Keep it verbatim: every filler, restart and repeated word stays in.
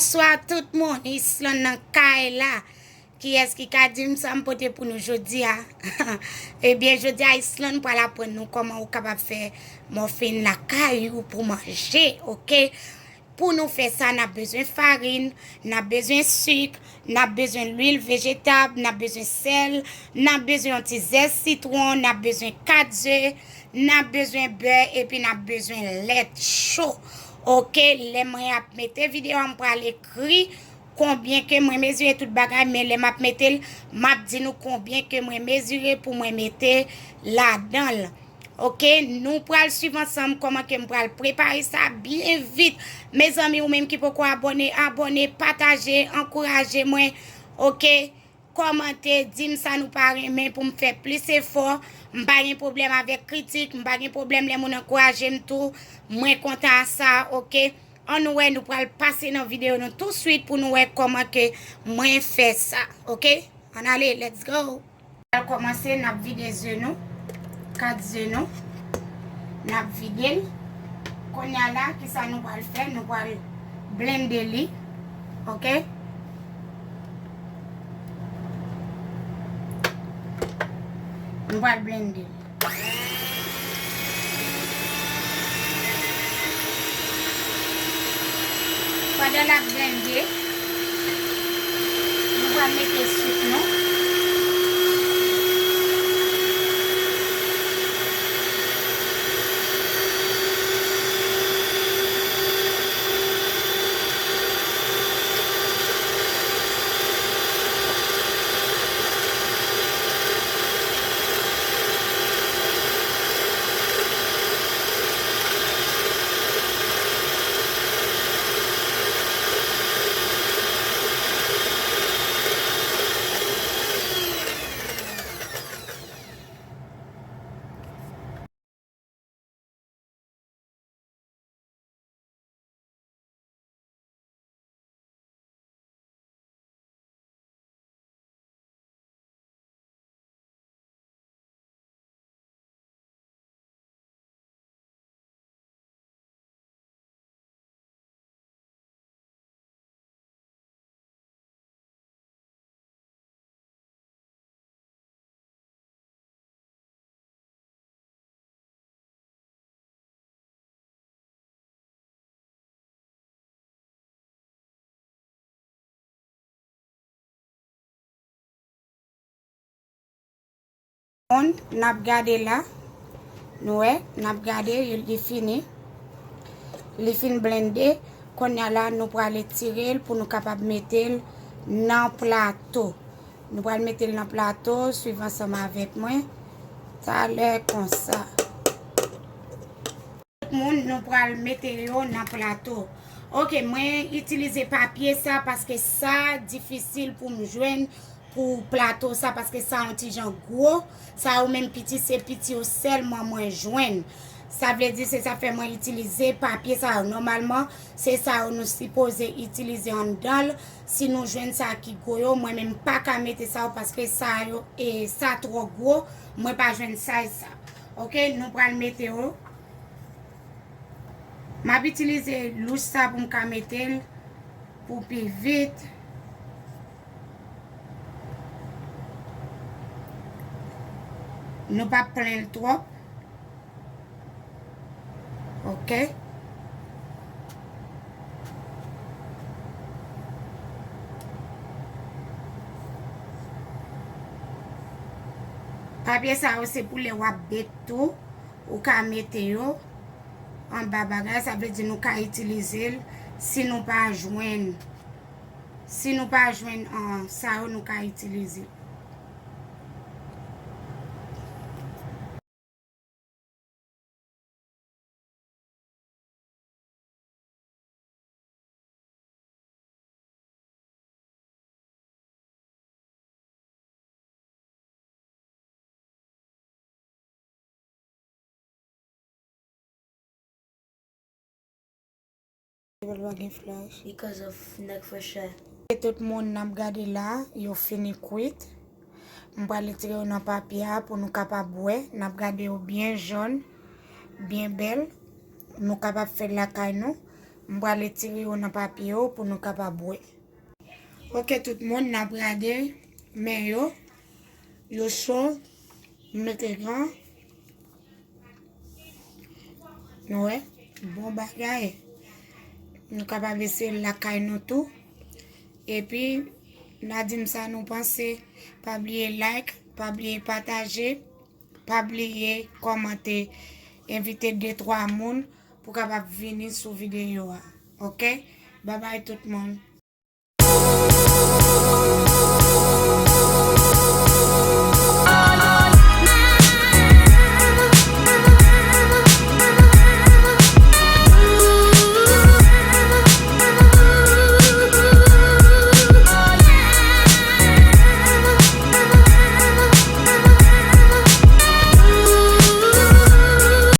Bonswa tout moun, Islan nan kay la. Kiyès ki ka di m sa m pote pou nou jodi a? Ebyen, jodi a Islan pral aprann nou kòman ou kapab fè mòfin lakay ou pou manje, oke? Pou nou fè sa, n ap bezwen farin, n ap bezwen sik, n ap bezwen lwil vejetab, n ap bezwen sèl, n ap bezwen yon ti zès sitwon, n ap bezwen kat ze, n ap bezwen bè, epi n ap bezwen lèt cho. Oke, lè mwen ap mete videyo a, m pral ekri konbyen ke mwen mezire tout bagay, men lè m ap mete l, m ap di nou konbyen ke mwen mezire pou mwen mete ladan l. Oke, nou pral swiv ansanm kòman ke m pral prepare sa byen vit. Mezanmi, ou menm ki poko abòne, abòne, pataje, ankouraje mwen. Oke, kòmante, di m sa nou pa renmen pou m fè plis efò. M pa gen pwoblèm avèk kritik, m pa gen pwoblèm lè moun ankouraje m tou. Mwen kontan a sa, oke? Ann nou wè, nou pral pase nan videyo nou touswit pou nou wè kòman ke mwen fè sa, oke? Ann ale, let's go! Al kòmanse, n ap vide ze nou, kat ze nou, n ap vide l. Kounye a la, kisa nou pral fè? Nou pral blende li, oke? Nou pral blende l. Pandan n ap blende, nou pral mete sik nou. N ap gade la. Nou wè, n ap gade, li fini. Li fin blende. Kounye a la, nou pral etire l pou nou kapab mete l nan plato. Nou pral mete l nan plato, swiv ansanm avèk mwen. Talè konsa. Tout moun, nou pral mete yo nan plato. Oke, mwen itilize papye sa paske sa difisil pou m jwenn pou plato sa, paske sa yon ti jan gwo. Sa yo menm piti, se piti yo sèlman mwen jwenn. Sa vle di se sa fè mwen itilize papye sa yo. Nòmalman, se sa yo nou sipoze itilize anndan l. Si nou jwenn sa ki gwo yo, mwen menm pa ka mete sa yo paske sa yo, e, sa twò gwo. Mwen pa jwenn size sa. Oke, nou pral mete yo. M ap itilize louch sa pou m ka mete l pou pi vit. Nou p ap plen l twòp. Oke. Papye sa yo se pou lè w ap bake tou. Ou ka mete yo anba bagay, sa vle di nou ka itilize l si nou pa jwenn, si nou pa jwenn, an, sa yo nou ka itilize. Table pa gen flash. Because of neck for sure. E tout moun n ap gade la, yo fini kwit. M pral retire yo nan papye a pou nou kapab wè. N ap gade yo byen jòn, byen bèl. Nou kapab fè l lakay nou. M pral etire yo nan papye yo pou nou kapab wè. Ok, tout moun, n ap gade men yo. Yo cho. M mete gan. Nou wè, bon bagay. Nou kapab eseye l lakay nou tou. Epi, n a di m sa nou panse. Pa bliye like, pa bliye pataje, pa bliye kòmante. Envite de twa moun pou kapab vini sou videyo a. Ok? Babay tout moun.